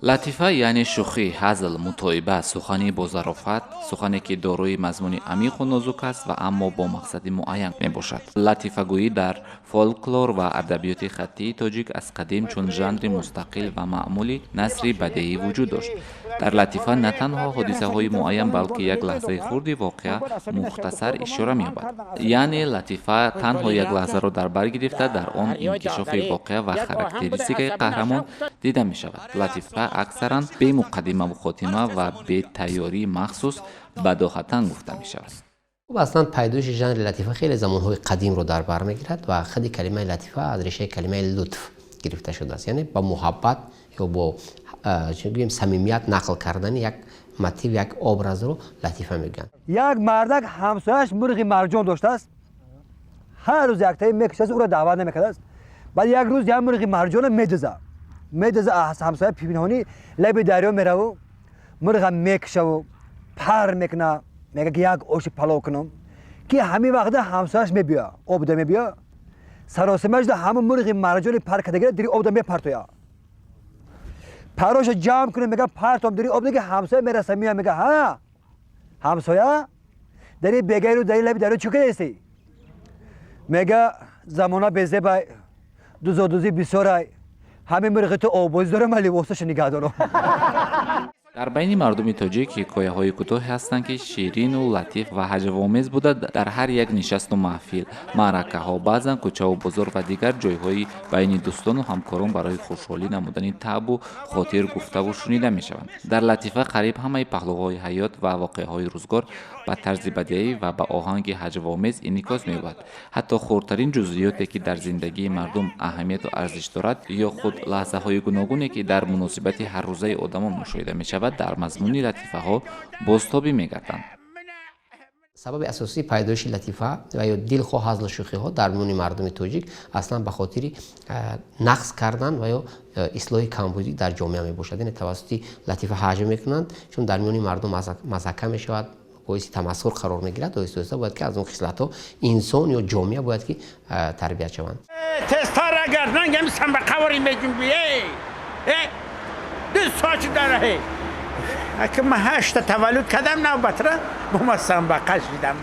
Латифа яъне шӯхӣ, ҳазл, мутоиба, сухани бо зарофат, сухане ки дорои мазмуни амиқу нозук аст ва аммо бо мақсади муайян мебошад. Латифагӯӣ дар фолклор ва адабиёти хаттии тоҷик аз қадим чун жанри мустақил ва маъмули насри бадеӣ вуҷуд дошт. Дар латифа на танҳо ҳодисаҳои муайян, балки як лаҳзаи хурди воқеа мухтасар ишора меёбад. Яъне латифа танҳо як лаҳзаро дар бар гирифта, дар он инкишофи воқеа ва характеристикаи қаҳрамон дида мешавад. Латифа аксаран бемуқаддимаву хотима ва бетайёрии махсус бадоҳатан гуфта мешавад. Хуб, аслан пайдоиши жанри латифа хеле замонҳои қадимро дар бар мегирад ва худи калимаи латифа аз решаи калимаи лутф гирифта шудааст, яъне ба муҳаббат ё бо гӯем самимият нақл кардани як мотив, як образро латифа мегӯянд. Як мардак ҳамсояш мурғи марҷон доштааст, ҳар рӯз яктаи мекушааст, ӯро даъват намекардааст. Баъд як рӯз як мурғи марҷона медуза, медуза аз ҳамсоя пинҳонӣ, лаби дарё мераву мурға мекушаву пар мекуна, мега ки як оши палов кунам, ки ҳамин вақта ҳамсояш мебиё, обда мебиё, саросима шуда ҳама мурғи марҷони пар кардагира дири обда мепартоя, пароша ҷамъ кунем, мега партом дари обда, ки ҳамсоя мераса, мея, мега: «Ҳа, ҳамсоя, дари бегайру дари лаби дарё чӣ кардастӣ?» Мега: «Замона безебай, дузодузӣ бисёрай, ҳамин мурғи ту обозӣ дорам, ман либосаша нигаҳ дорам». Дар байни мардуми тоҷик ҳикояҳои кӯтоҳе ҳастанд, ки ширину латиф ва ҳаҷвомез буда, дар ҳар як нишасту маҳфил, маъракаҳо, баъзан кӯчаву бозор ва дигар ҷойҳои байни дӯстону ҳамкорон барои хушҳолӣ намудани таъбу хотир гуфтаву шунида мешаванд. Дар латифа қариб ҳамаи паҳлӯҳои ҳаёт ва воқеаҳои рӯзгор ба тарзи бадеӣ ва ба оҳанги ҳаҷвомез инъикос меёбад. Ҳатто хурдтарин ҷузъиёте, ки дар зиндагии мардум аҳамияту арзиш дорад, ё худ лаҳзаҳои гуногуне, ки дар муносибати ҳаррӯзаи одамон мушоҳида мешавад, дар мазмуни латифаҳо бозтобӣ мегарданд. Сабаби асосии пайдоиши латифа ва ё дилхоҳ ҳазлу шӯхиҳо дар миёни мардуми тоҷик аслан ба хотири нақс кардан ва ё ислоҳи камбудӣ дар ҷомеа мебошад. Яъне тавассути латифа ҳаҷв мекунанд, чун дар миёни мардум мазҳака мешавад, боиси тамасхур қарор мегирад. Оҳиста оҳиста бояд ки аз он хислатҳо инсон ё ҷомеа бояд ки тарбият шаванд. Тезтар, агар нангами самбақавори меҷунби ду соати дараҳе аки ма ҳашта таваллуд кардам, навбатра бо ма самбақа шидам.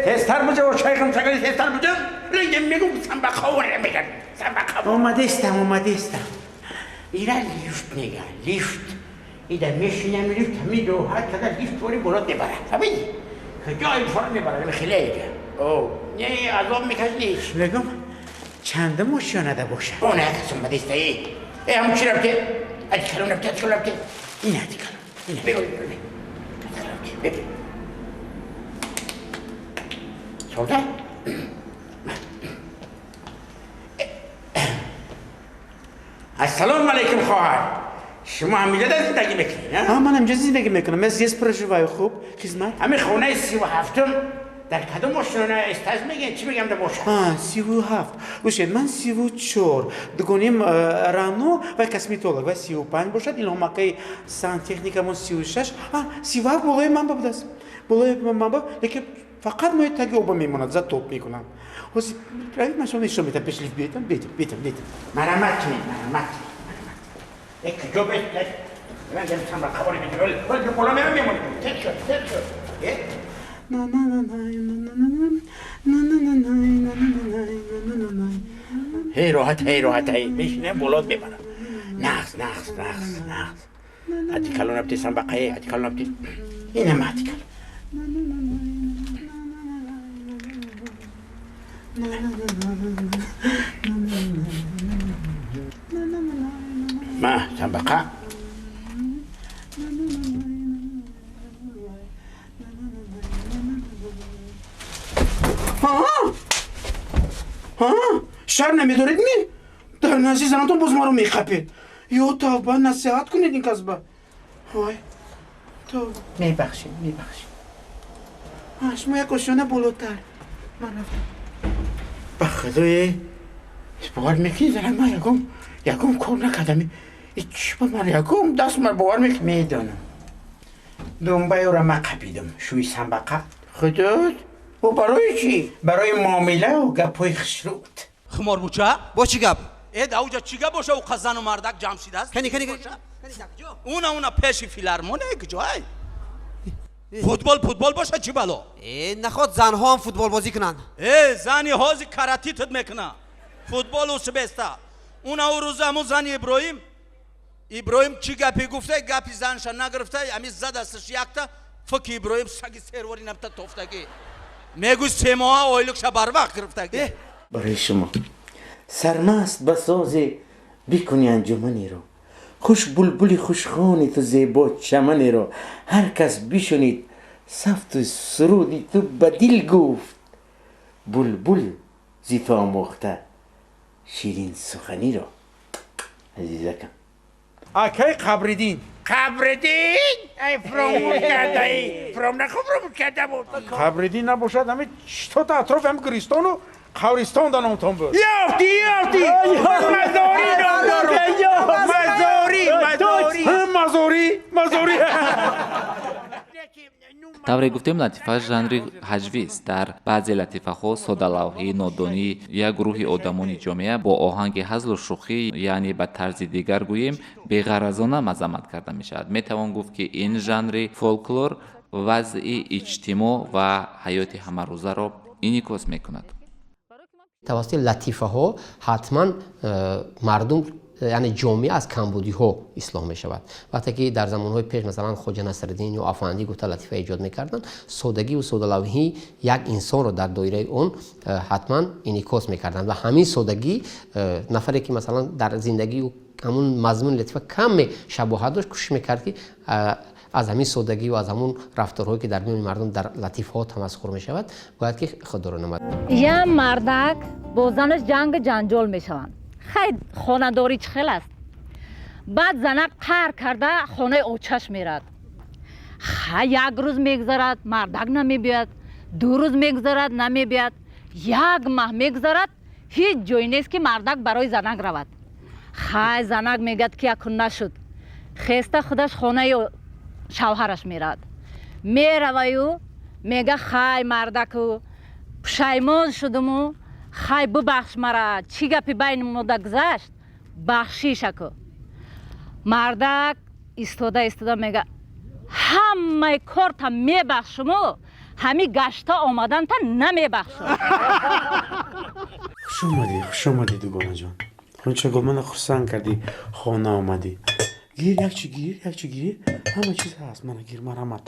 Тезтар буҷа, очайғам чагали, тезтар буҷа, рангем мегум, самбақавори мегардам, самбақа. Омадестам, омадестам. Ира лифт мега, лифт ида мешинам, лифт ҳамин роҳат када, лифт вори болот мебарад, фаҳмидӣ? Ҷои фора мебарад, хеле ига о не азоб мекаши. Мегум, чандум ошёнада бошад? Она якас омадеста. Э, ҳамун чи рафте? Адикалон рафте, адикалон рафте, ин адикалон, ин бебин. Солда. Ассалому алайкум, хоҳар. Шумо ҳаминҷо зиндагӣ мекунед? Ман ҳаминҷо зиндагӣ мекунам, я здесь проживаю. Хуб, хизмат. Ҳамин хонаи 37-ум дар кадом ошёна этаж мегӯянд, чӣ мегӯям, да бошад? 37. Гӯшед, ман 34, дугоним Рано ва косметолог ва 35 бошад, Илҳомакаи сантехникамон 36, 37 болои ман будааст, болои ман, лекин фақат мои таги оба мемонад, затоп мекунам. Ҳозир равед, ман шумо нишон медиҳам, пеш лифт биёедам, бетам, бетам, бетам. Марамат кунед, марамат кунед. Э, куҷо бес? Ман самбақавори мегӯям, боло мерам, мемонем. Тез шуд, тез шуд. Э, ҳей роҳат, ҳей роҳат, ҳей мешинем, болот мебарам. Нағз, нағз, нағз, нағз. Адикалон рафти, самбақае, адикалон рафти, инам адикалон. Ма самбақа. Шарм намедоред ми? Дар назди занатон боз маро мехапед. Ё тавба, насиҳат кунед ин касба. Вой, тавба. Мебахшед, мебахшед. Шумо як ошёна болотар. Ман рафтам. Ба худое, бовар мекунӣ, занам, ман ягон кор накардам. Чӣ ба ман ягон даст ман, бовар мекунӣ? Медонам, думбаёра ма қапидам, шӯи самбақа. Худо, ӯ барои чӣ? Барои муомилау гапҳои хушрӯд. Хуморбуча, бо чӣ гап? Э, да уҷа чӣ гап боша, у зану мардак ҷамъ шидааст? Кани, кани, кани. Уна пеши филармоне, куҷоай? Футбол, футбол боша, чӣ бало? Э, наход занҳо ҳам футболбозӣ кунанд. Э, зани ҳози каратитат мекуна, футбол усбеста. Уна ӯ рӯза ҳамун зани Иброҳим, Иброҳим чӣ гапе гуфта, гапи занша нагирифта, ами задасташ якта фуки Иброҳим саги сервори намта тофтагӣ. Мегӯй, 3 моҳа ойлукша барвақт гирифтагӣ. Барои шумо сармаст ба созе бикунӣ анҷуманеро, хуш булбули хушхони ту, зебо чаманеро. Ҳар кас бишунид савту суруди ту, ба дил гуфт: булбул зи ту омӯхта ширин суханиро. Азизакам. Акай Қабриддин. Қабриддин, ай, фуромӯш кардаи, фуром нахо, фуромӯш карда буд. Қабриддин набошад, ҳами чистота атрофи ҳами гиристону қабристон да номтон буд. Ёфтӣ, ёфтӣ, Мазорӣ ном дорум, Мазорӣ, Мазорӣ. Мазорӣ, Мазорӣ. Тавре гуфтем, латифа жанри ҳаҷвист. Дар баъзе латифаҳо содалавҳӣ, нодонии як гурӯҳи одамони ҷомеа бо оҳанги ҳазлу шӯхӣ, яъне ба тарзи дигар гӯем, беғаразона мазаммат карда мешавад. Метавон гуфт, ки ин жанри фолклор вазъи иҷтимоъ ва ҳаёти ҳамарӯзаро инъикос мекунад. Тавассути латифаҳо ҳатман мардум, яъне ҷомеа аз камбудиҳо ислоҳ мешавад. Вақте ки дар замонҳои пеш, масалан, Хоҷа Насриддин ё Афандӣ гуфта латифа эҷод мекарданд, содагиву содалавҳӣ як инсонро дар доираи он ҳатман инъикос мекарданд ва ҳамин содагӣ нафаре ки, масалан, дар зиндагии ҳамун мазмуни латифа каме шабоҳат дошт, кӯшиш мекард, ки аз ҳамин содагӣ ва аз ҳамун рафторҳое, ки дар миёни мардум дар латифаҳо тамасхур мешавад, бояд ки худдорӣ намояд. Як мардак бо занаш ҷангу ҷанҷол мешаванд. Хай, хонадорӣ чӣ хел аст. Баъд занак қаҳр карда хонаи очаш мерад. Хай, як рӯз мегузарад, мардак намебиёяд, 2 рӯз мегузарад, намебиёяд, як маҳ мегузарад, ҳеҷ ҷое нест, ки мардак барои занак равад. Хай, занак мегӯяд, ки якун нашуд, хеста худаш хонаи шавҳараш меравад. Мераваю мега: «Хай, мардаку, пушаймон шудуму, хай, бубахш мара, чӣ гапи байни мода гузашт, бахшишаку». Мардак истода истода мега: «Ҳамаи корта мебахшуму, ҳами гашта омаданта намебахшум». Хуш омадӣ, хуш омадӣ, дугонаҷон. Хунчагул, мана хурсанд кардӣ, хона омадӣ. Гир, якчи гир, якчи гир, ҳама чиз ҳаст, мана гир, марҳамат.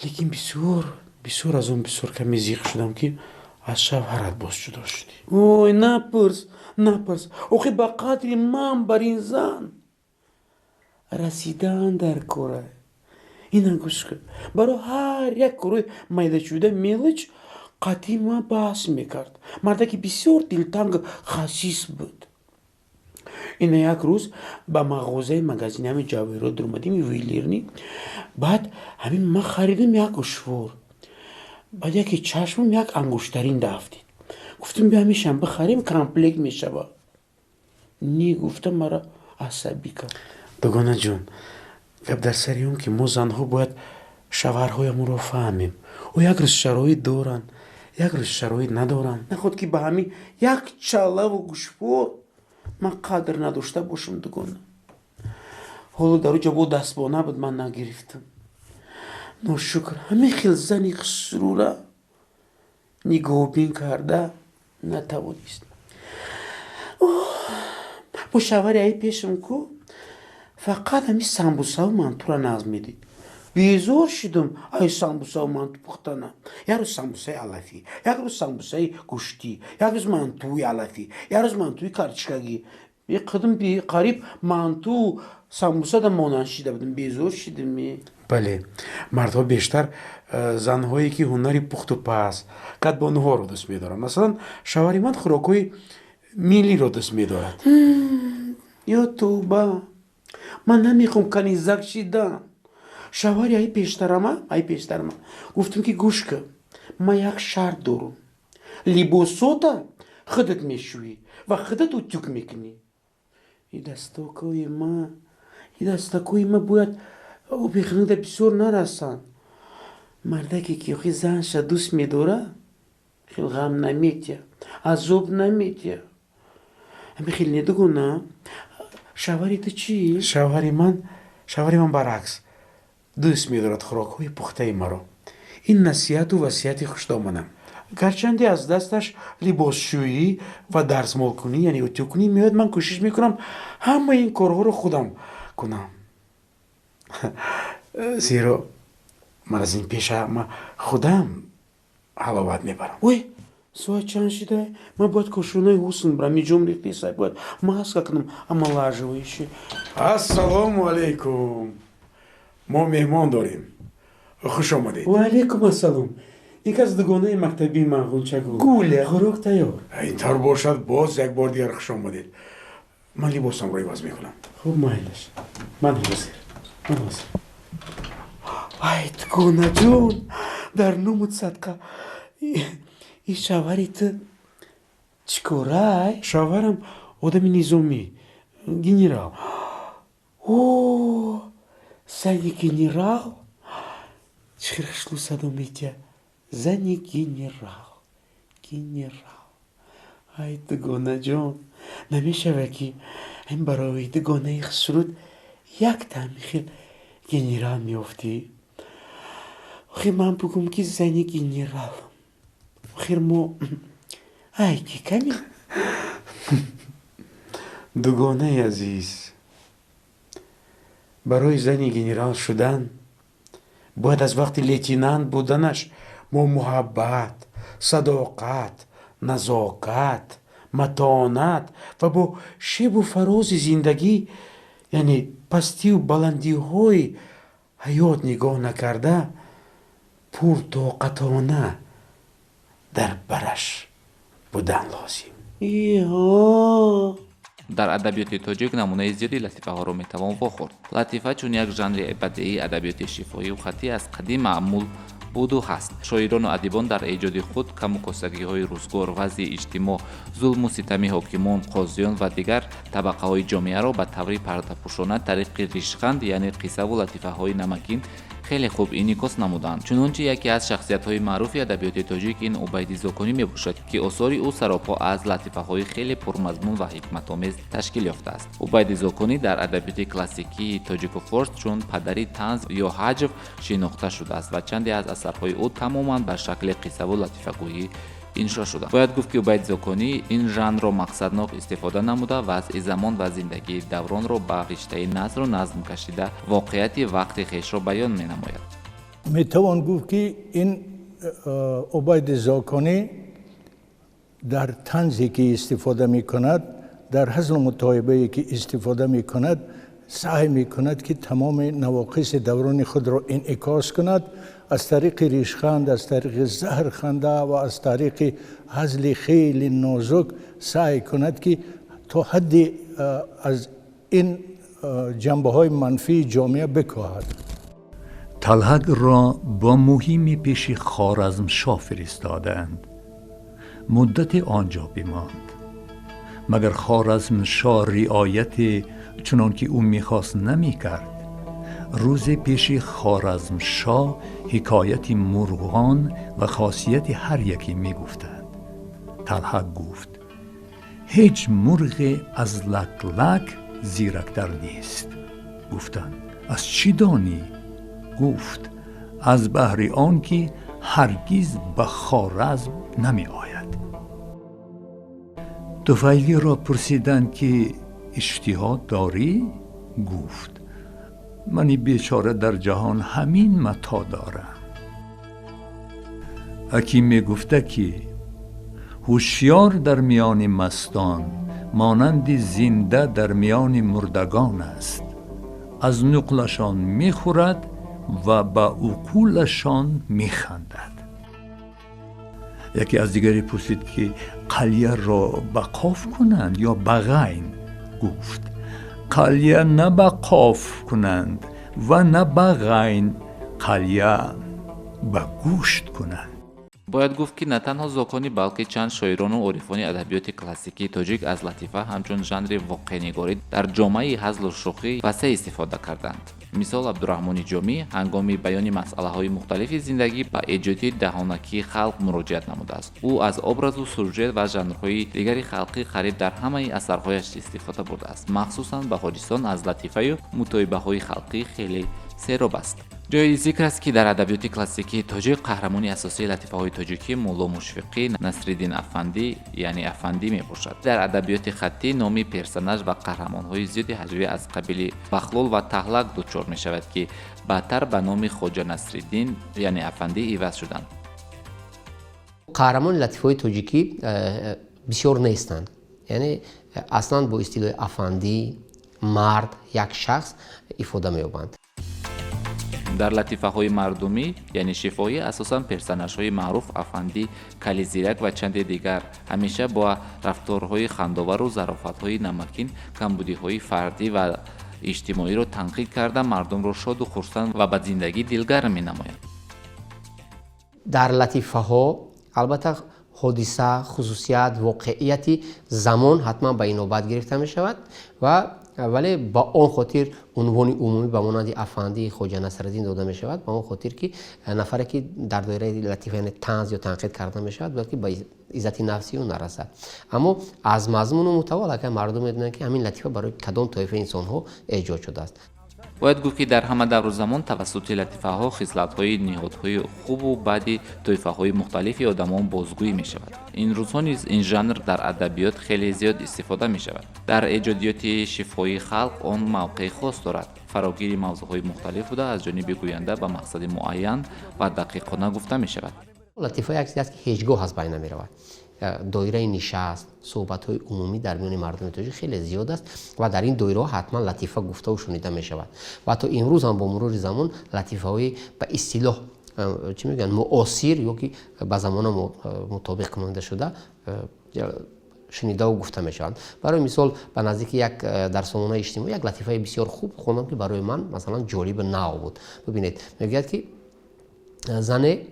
Лекин бисёр, бисёр аз он бисёр каме зиқ шудам, ки аз шавҳарат боз ҷудо шудӣ. Ой, напурс, напурс. Охи ба қадри ман бар ин зан расидан дар кора. Ина гӯш кун, барои ҳар як корои майдашуда, мелочь қатъи ман баҳс мекард. Мардаки бисёр дилтангу хасис буд. Ина як рӯз ба мағозаи магазини ҳамин ҷавоҳирот дуромадим, ювелирный. Баъд ҳамин ман харидам як гӯшвор, баъд яке чашмам як ангуштарин дафтид. Гуфтам: «Биё, ҳамешам бихарем, комплект мешавад». Не гуфтам, мара асабӣ кард. Дугонаҷон, гап дар сари он, ки мо занҳо бояд шавҳарҳоямонро фаҳмем. Ӯ як рӯз шароит доранд, як рӯз шароит надоранд. Наход ки ба ҳамин як чалаву гӯшвор ман қадр надошта бошам, дугона. Ҳоло дар уҷа бо дастбона буд, ман нагирифтам. Ношукр, ҳамин хел зани хусрура нигоҳбин карда натавонист. Бо шавҳари аи пешам ку фақат ҳамин самбусаву мантура нағз медид. Безор шудам ай самбусаву манту пухтана. Як рӯз самбусаи алафӣ, як рӯз самбусаи гӯштӣ, як рӯз мантуи алафӣ, як рӯз мантуи картишкагӣ. Қадим қариб манту самбуса да монанд шида будам. Безор шудам. Бале, мардҳо бештар занҳое, ки ҳунари пухту паз, кадбонуҳоро дӯст медоранд. Масалан, шавҳари ман хӯрокҳои миллиро дӯст медорад. Ё тӯба, ман намехоҳам канизак шидан. Шавҳари ай пештарама гуфтам, ки гӯш кун, ман як шарт дорам: либосота худат мешӯӣ ва худат утюг мекунӣ. И дастакои ма, и дастакои ма бояд обихнида бисёр нарасанд. Мардаке ки охи занша дӯст медора, хел ғам наметия, азоб наметия. Ҳамин хел не, дугона? Шавҳари ту чӣ? Шавҳари ман баръакс, дӯст медорад хӯрокҳои пухтаи маро. Ин насиҳату васияти хушдоманам. Гарчанде аз дасташ либосшӯӣ ва дарзмолкунӣ, яъне утюг кунӣ меояд, ман кӯшиш мекунам ҳамаи ин корҳоро худам кунам, зеро ман аз ин пеша худам ҳаловат мебарам. Ой, соат чанд шида? Ман бояд кошонаи ҳусн барам. Миҷом рехтеса, бояд маска кунам, омолаживающий. Ассалому алайкум, мо меҳмон дорем, хуш омадед. Ва алайкум ассалом. Ин кас дугонаи мактабии ман, Ғунчагул. Гуля, хӯрок тайёр. Ин тавр бошад, боз як бор дигар хуш омадед. Ман либосамро иваз мекунам. Хуб, майлаш, ман ҳозир, ман ҳозир. Ай, дугонаҷон, дар нумут садқа, и шавҳари ту чӣ корай? Шавҳарам одами низомӣ, генерал. О, зани генерал чӣ хел хушлу садо метиҳад! Зани генерал, генерал. Ай, дугонаҷон, намешавад, ки ин барои дугонаи хушрӯд як ҳамин хел генерал меёфтӣ? Охир ман бугум, ки зани генерал, охир мо ай ки ками. Дугонаи азиз, барои зани генерал шудан бояд аз вақти лейтенант буданаш бо муҳаббат, садоқат, назокат, матонат ва бо шебу фарози зиндагӣ, яъне пастию баландиҳои ҳаёт нигоҳ накарда, пуртоқатона дар бараш будан лозим. Иҳо. Дар адабиёти тоҷик намунаи зиёди латифаҳоро метавон вохӯрд. Латифа чун як жанри бадеии адабиёти шифоҳию хаттӣ аз қадим маъмул буду ҳаст. Шоирону адибон дар эҷоди худ каму косагиҳои рӯзгор, вазъи иҷтимоъ, зулму ситами ҳокимон, қозиён ва дигар табақаҳои ҷомеаро ба таври пардапӯшона тариқи ришханд, яъне қиссаву латифаҳои намакин хеле хуб инъикос намуданд. Чунончи, яке аз шахсиятҳои маъруфи адабиёти тоҷик ин Убайди Зоконӣ мебошад, ки осори ӯ саропо аз латифаҳои хеле пурмазмун ва ҳикматомез ташкил ёфтааст. Убайди Зоконӣ дар адабиёти классикии тоҷику форс чун падари танз ё ҳаҷв шинохта шудааст ва чанде аз асарҳои ӯ тамоман ба шакли қиссаву латифагӯӣ иншо шуданд. Бояд гуфт, ки Убайд Зоконӣ ин жанрро мақсаднок истифода намуда, вазъи замон ва зиндагии давронро ба риштаи насру назм кашида, воқеияти вақти хешро баён менамояд. Метавон гуфт, ки ин Убайди Зоконӣ дар танзе ки истифода мекунад, дар ҳазлу мутоибае ки истифода мекунад, саъй мекунад, ки тамоми навоқиси даврони худро инъикос кунад аз тариқи ришханд, аз тариқи заҳрханда ва аз тариқи ҳазли хеле нозук саъй кунад, ки то ҳадди аз ин ҷанбаҳои манфии ҷомеа бикоҳад. Талҳакро бо муҳимме пеши Хоразмшоҳ фиристоданд. Муддате он ҷо бимонд, магар Хоразмшоҳ риояте чунон ки ӯ мехост намекард. Рӯзе пеши Хоразмшоҳ ҳикояти мурғон ва хосияти ҳар яке мегуфтанд. Талҳак гуфт: «Ҳеҷ мурғе аз лаклак зирактар нест». Гуфтанд: «Аз чӣ донӣ?» Гуфт: «Аз баҳри он ки ҳаргиз ба Хоразм намеояд». Туфайлиро пурсиданд, ки иштиҳо дорӣ? Гуфт: «Мани бечора дар ҷаҳон ҳамин матоъ дорам». Ҳаким мегуфта, ки ҳушёр дар миёни мастон монанди зинда дар миёни мурдагон аст: аз нуқлашон мехӯрад ва ба уқулашон механдад. Яке аз дигаре пурсид, ки қаляро ба қоф кунанд ё ба ғайн? Гуфт: «Қаля на ба қоф кунанд ва на ба ғайн, қаля ба гӯшт кунанд». Бояд гуфт, ки на танҳо Зоконӣ, балки чанд шоирону орифони адабиёти классикии тоҷик аз латифа ҳамчун жанри воқеънигорӣ дар ҷомаи ҳазлу шӯхӣ васеъ истифода карданд. Мисол, Абдураҳмони Ҷомӣ ҳангоми баёни масъалаҳои мухталифи зиндагӣ ба эҷоди даҳонакии халқ муроҷиат намудааст. Ӯ аз образу сюжет ва жанрҳои дигари халқӣ қариб дар ҳамаи асарҳояш истифода бурдааст. Махсусан Баҳористон аз латифаю мутоибаҳои халқӣ хеле сероб аст. Ҷои зикр аст, ки дар адабиёти классикии тоҷик қаҳрамони асосии латифаҳои тоҷикӣ Мулло Мушфиқӣ, Насриддин Афандӣ, яъне Афандӣ мебошад. Дар адабиёти хаттӣ номи персонаж ва қаҳрамонҳои зиёди ҳаҷвӣ аз қабили Бахлол ва Таҳлак дучор мешавад, ки баъдтар ба номи Хоҷа Насриддин, яъне Афандӣ, иваз шуданд. Қаҳрамони латифаҳои тоҷикӣ бисёр нестанд, яъне аслан бо истилоҳи афандӣ, мард, як шахс ифода меёбанд. Дар латифаҳои мардумӣ, яъне шифоҳӣ, асосан персонажҳои маъруф Афандӣ, Кализирак ва чанде дигар ҳамеша бо рафторҳои хандовару зарофатҳои намакин камбудиҳои фардӣ ва иҷтимоиро танқид карда, мардумро шоду хурсанд ва ба зиндагӣ дилгарм менамоянд. Дар латифаҳо албатта ҳодиса, хусусият, воқеияти замон ҳатман ба инобат гирифта мешавад, ва вале ба он хотир унвони умумӣ ба монанди Афандӣ, Хоҷа Насраддин дода мешавад, ба он хотир ки нафаре ки дар доираи латифа, яъне танз ё танқид карда мешавад, бояд ки ба иззати нафси ӯ нарасад. Аммо аз мазмуну муҳтаво аллакай мардум медонанд, ки ҳамин латифа барои кадом тоифаи инсонҳо эҷод шудааст. Бояд гуфт, ки дар ҳама давру замон тавассути латифаҳо хислатҳои ниҳодҳои хубу бади тоифаҳои мухталифи одамон бозгӯӣ мешавад. Ин рӯзҳо низ ин жанр дар адабиёт хеле зиёд истифода мешавад. Дар эҷодиёти шифоҳии халқ он мавқеи хос дорад. Фарогири мавзӯъҳои мухталиф буда, аз ҷониби гӯянда ба мақсади муайян ва дақиқона гуфта мешавад. Латифа як чизе аст, ки ҳеҷ гоҳ аз байн намеравад. Доираи нишаст, суҳбатҳои умумӣ дар миёни мардуми тоҷик хеле зиёд аст ва дар ин доираҳо ҳатман латифа гуфтаву шунида мешавад. Ва то имрӯз ҳам бо мурури замон латифаҳои ба истилоҳ, чӣ мегӯянд, муосир ё ки ба замона мутобиқ кунонда шуда шунидаву гуфта мешаванд. Барои мисол, ба наздики як дар сомонаи иҷтимоӣ як латифаи бисёр хуб хондам, ки барои ман, масалан, ҷолиби нав буд. Бибинед, мегӯяд, ки зане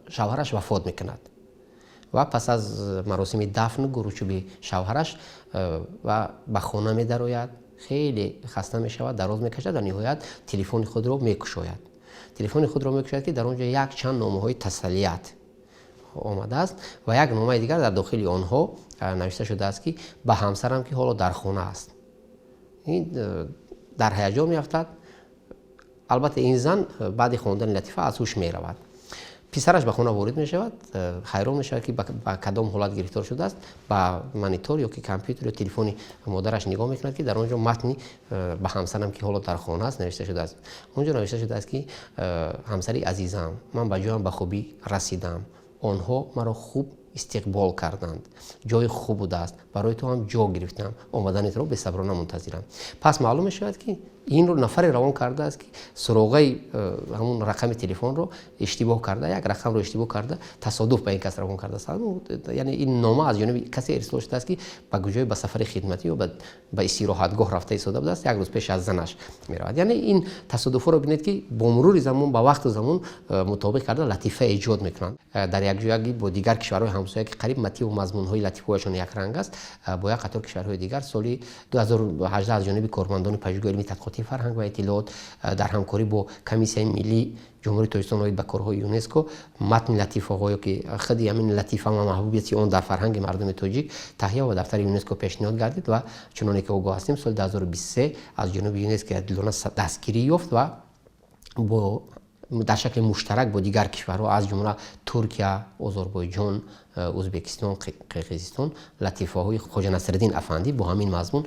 шавҳараш вафот мекунад ва пас аз маросими дафн гуручӯби шавҳараш ва ба хона медарояд, хеле хаста мешавад, дароз мекашад ва ниҳоят телефони худро мекушояд. Телефони худро мекушояд, ки дар он ҷо якчанд номаҳои тасаллият омадааст ва як номаи дигар дар дохили онҳо навишта шудааст, ки ба ҳамсарам, ки ҳоло дар хона аст. Ин дар ҳаяҷон меафтад. Албатта, ин зан баъди хондани латифа аз ҳуш меравад. Писараш ба хона ворид мешавад, ҳайрон мешавад, ки ба кадом ҳолат гирифтор шудааст. Ба монитор ё ки компютер ё телефони модараш нигоҳ мекунад, ки дар он ҷо матни ба ҳамсарам, ки ҳоло дар хона аст, навишта шудааст. Он ҷо навишта шудааст, ки ҳамсари азизам, ман ба ҷоям ба хубӣ расидам, онҳо маро хуб истиқбол карданд, ҷои хуб будааст, барои ту ҳам ҷо гирифтам, омадани туро бесаброна мунтазирам. Пас маълум мешавад, ки инро нафаре равон кардааст, ки суроғаи ҳамун рақами телефонро иштибоҳ карда, як рақамро иштибоҳ карда, тасодуф ба ин кас равон кардааст. Яъне ин нома аз ҷониби касе ирсол шудааст, ки ба куҷое ба сафари хидматӣ ё ба истироҳатгоҳ рафта истода будааст, як рӯз пеш аз занаш меравад. Яъне ин тасодуфҳоро бинед, ки бо мурури замон ба вақту замон мутобиқ карда латифа эҷод мекунанд. Дар якҷоягӣ бо дигар кишварҳои ҳамсоя, ки қариб мотиву мазмунҳои латифаҳояшон якранг аст, бо як қатор кишварҳои дигар соли 2018 аз ҷониби кормандони Пажӯҳишгоҳи илмии тадқиқотии фарҳанг ва иттилоот дар ҳамкорӣ бо Комиссияи миллии Ҷумҳурии Тоҷикистон оид ба корҳои ЮНЕСКО матни латифаҳо ё ки худи ҳамин латифа ва маҳбубияти он дар фарҳанги мардуми тоҷик таҳия ва дафтари ЮНЕСКО пешниҳод гардид. Ва чуноне ки огоҳ ҳастем, соли 2023 аз ҷониби ЮНЕСКО дилона дастгирӣ ёфт ва бо дар шакли муштарак бо дигар кишварҳо, аз ҷумла Туркия, Озарбойҷон, Ӯзбекистон, Қирғизистон, латифаҳои Хоҷа Насриддин Афандӣ бо ҳамин мазмун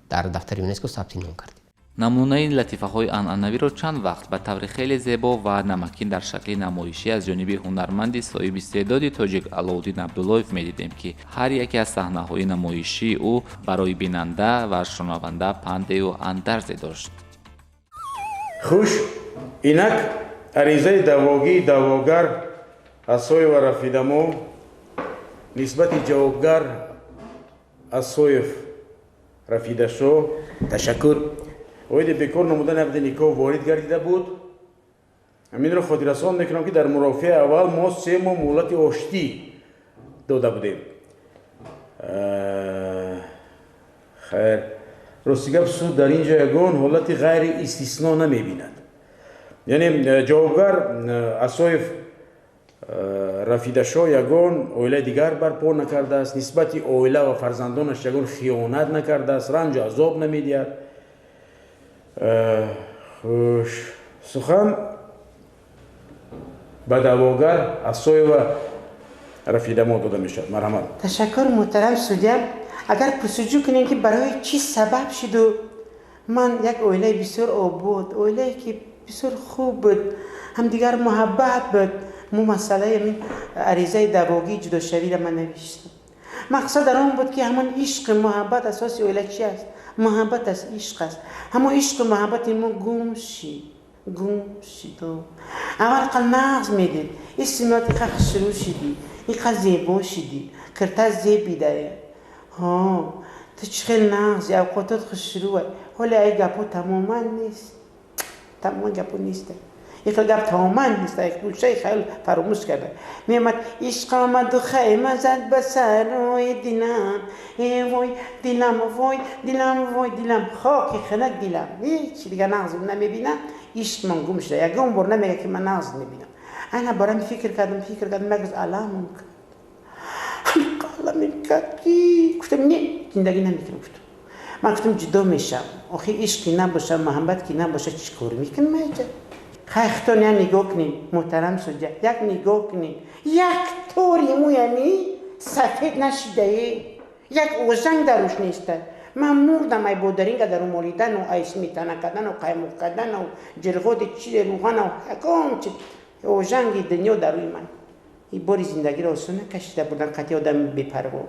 дар дафтари ЮНЕСКО сабти ном кард. Намунаи латифаҳои анъанавиро чанд вақт ба таври хеле зебо ва намакин дар шакли намоишӣ аз ҷониби ҳунарманди соҳиби истеъдоди тоҷик Алоуддин Абдуллоев медидем, ки ҳар яке аз саҳнаҳои намоишии ӯ барои бинанда ва шунаванда пандею андарзе дошт. Хуш, инак аризаи даъвогии даъвогар Асоева Рафидамо нисбати ҷавобгар Асоев Рафидашо. Ташаккур. Оиди бекор намудани ақди никоҳ ворид гардида буд. Ҳаминро хотиррасон мекунам, ки дар мурофиаи аввал мо 3 моҳ муҳлати оштӣ дода будем. Хайр, Рости гап, суд дар ин ҷо ягон ҳолати ғайри истисно намебинад. Яъне ҷавобгар Асоев Рафидашоҳ ягон оилаи дигар барпо накардааст, нисбати оила ва фарзандонаш ягон хиёнат накардааст, ранҷу азоб намедиҳад. Хуш, сухан ба даъвогар Асоева Рафидамо дода мешавад. Марҳамат. Ташаккур, муҳтарам судья. Агар пурсуҷӯ кунем, ки барои чӣ сабаб шуду ман як оилаи бисёр обод, оилае ки бисёр хуб буд, ҳамдигар муҳаббат буд, мо масъалаи ҳамин аризаи даъвогии ҷудошавиро ман навиштам, мақсад дар он буд, ки ҳамон ишқи муҳаббат, асоси оила чи аст? Муҳаббат аст, ишқ аст. Ҳамон ишқу муҳаббати мо гум шид, гум шид. Аввал қал нағз медид, исмиёт иқа хушрӯ шидӣ, иқа зебо шидӣ, кирта зебидае. Ҳо, ту чӣ хел нағзи, авқотот хушрӯа. Ҳоле ай гапҳо тамоман нест, тамоман гапҳо нест, ин гап тамоман нест. Гӯшаи хаёл фаромӯш карда меомад: ишқ омаду хайма зад ба сарои дилам, э вой дилам, вой дилам, вой дилам, хоки хинак дилам. Ҳечи дигар нағз намебинам, ишқ ман гум шуда. Ягон бор намега, ки ман нағз мебинам. Ана барам фикр кардам, фикр кардам, як рӯз аламам кард, аламем кард, ки гуфтам: не, зиндагӣ намекунам. Гуфтам, ман гуфтам, ҷудо мешавам. Охи ишқи набоша, муҳаббат ки набоша, чӣ кор мекунам айҷа? Хай, хитон як нигоҳ кунем, муҳтарам судья, як нигоҳ кунем, як тори мӯями сафед нашидае, як ожанг даруш неста. Ман мурдам ай бодаринга дару молидану, ай сметана кардану, қаймоқ кардану, ҷирғоти чи, рӯғану, ягон чи ожанги дунё дар рӯи ман. И бори зиндагиро осон накашида бурдан қатъи одами бепарво.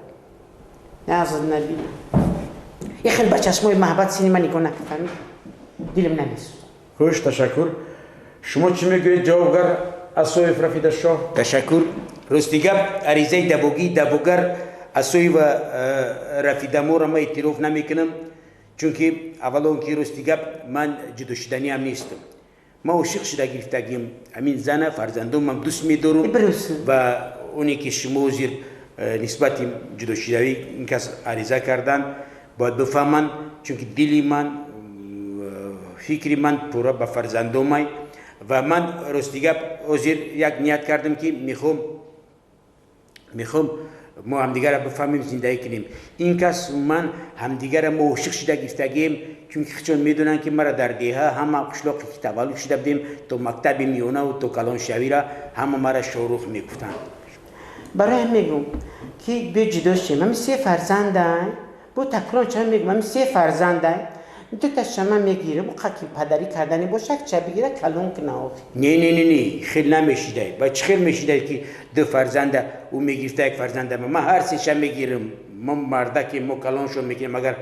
Нағз набинам, и хел ба чашмои маҳаббат сини ман нигоҳ накард, дилам намесӯзад. Хуш, ташаккур. Шумо чӣ мегӯед, ҷавобгар Асоев Рафидашоҳ? Ташаккур. Рости гап, аризаи даъвогии даъвогар Асоева Рафидаморо ман эътироф намекунам, чунки аввало он ки, рости гап, ман ҷудошуданиам нестам. Ман ошиқ шуда гирифтагим ҳамин зана, фарзандонмам дӯст медорам. Ва оне ки шумо ҳозир нисбати ҷудошудавӣ ин кас ариза кардан, бояд бифаҳманд, чунки дили ман, фикри ман пурра ба фарзандомай. Ва ман, рости гап, ҳозир як ният кардам, ки мехоҳам мо ҳамдигарро бифаҳмем, зиндагӣ кунем. Ин кас, ман ҳамдигарро мо ошиқ шуда гирифтагием, чунки худшон медонанд, ки мара дар деҳа, ҳама қишлоқе ки таваллуд шуда будем, то мактаби миёнаву то калоншавиро ҳама мара Шорух мегуфтанд. Барои мегӯм, ки биё ҷудо шем. Ҳами се фарзандай бо такрор ча мегӯм, ҳами се фарзандай, дуташа ман мегирам, ки падарӣ кардани боша, якча бигира, калон куна охи. Не, не, не, не, хел намешидай. Ба чӣ хел мешидай, ки ду фарзанда ӯ мегирифта, як фарзанда? Ман ҳар сеша мегирам. Мо мардаке, мо калоншон мекунем. Агар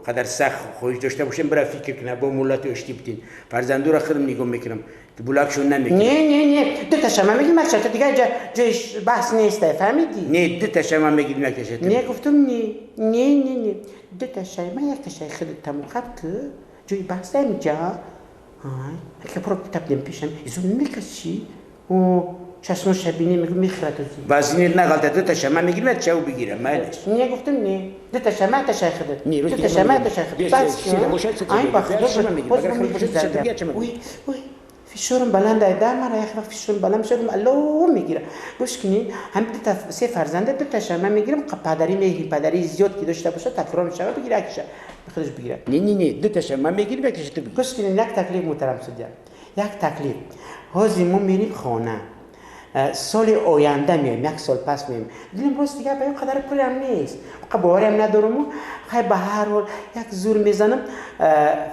қадар сахт хоҳиш дошта бошем, бира фикр куна, бо муллати ошти битин. Фарзандура худам нигоҳ мекунам, булакшон намекунам. Не, не, не, дуташа ман мегирам, якча дигар ҷои баҳс неста, фаҳмидӣ? Не, дуташа ман мегирам, якташа. Не, гуфтам, не, не, не, не, дуташаи ман, якташаи худат тамохаб ки, ҷои баҳс инҷа. Ай, капро табдем пешам изо мекашӣ, о чашмоша бинӣ, мегӯ мехӯрад. Вазинет нағалта, дуташа ман мегирам, якча ӯ бигира, майлаш. Не, гуфтам, не, дуташа ман, якташаи худат. Не, дуташа ман, якташаи худат. Ай, ба худо, ой, ой, фишорам баланд айда. Мара як вақт фишорам баланд мешавад, алло мегира. Гӯш кунед, ҳам дута, се фарзанда, дуташа ман мегирам, падари, меҳри падари зиёд ки дошта бошад, такрор мешавад, бигира, якша худаш бигира. Не, не, не, дуташа ман мегирам, якша ту бигир. Гӯш кунед, як таклиф, муҳтарам судья, як таклиф. Ҳозир мо мерим хона, соли оянда меоем, як сол пас меоем. Дилам, рост дигар, ба ин қадар пулам нест, бовариам надоруму. Хай, ба ҳар ҳол як зур мезанам.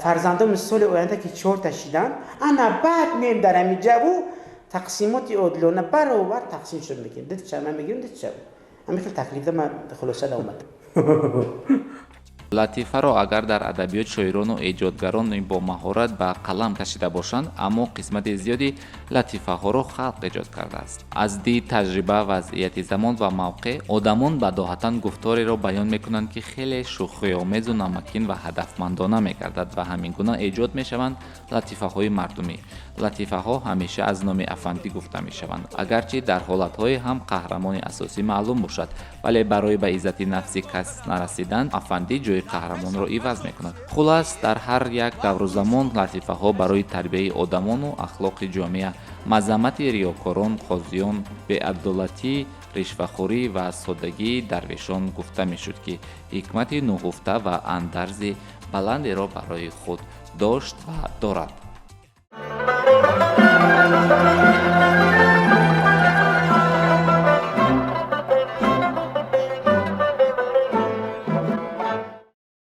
Фарзандом соли оянда ки чорта шидан, ана баъд меоем дар ҳами ҷаву тақсимоти одилона баробар тақсим шуд мекунем. Дуташа ман мегирам, дуташа. Ҳамин хел таклифда ман хулоса омадам. Латифаро агар дар адабиёт шоирону эҷодгарон бо маҳорат ба қалам кашида бошанд, аммо қисмати зиёди латифаҳоро халқ эҷод кардааст. Аз дид, таҷриба, вазъияти замон ва мавқеъ одамон бадоҳатан гуфтореро баён мекунанд, ки хеле шӯхиомезу намакин ва ҳадафмандона мегардад, ва ҳамин гуна эҷод мешаванд латифаҳои мардумӣ. Латифаҳо ҳамеша аз номи афандӣ гуфта мешаванд, агарчи дар ҳолатҳое ҳам қаҳрамони асосӣ маълум бошад, вале барои ба иззати нафси кас нарасидан афандӣ ҷои қаҳрамонро иваз мекунад. Хулас, дар ҳар як давру замон латифаҳо барои тарбияи одамону ахлоқи ҷомеа, мазаммати риёкорон, қозиён, беадолатӣ, ришвахӯрӣ ва соддагии дарвешон гуфта мешуд, ки ҳикмати нуҳуфта ва андарзи баландеро барои худ дошт ва дорад.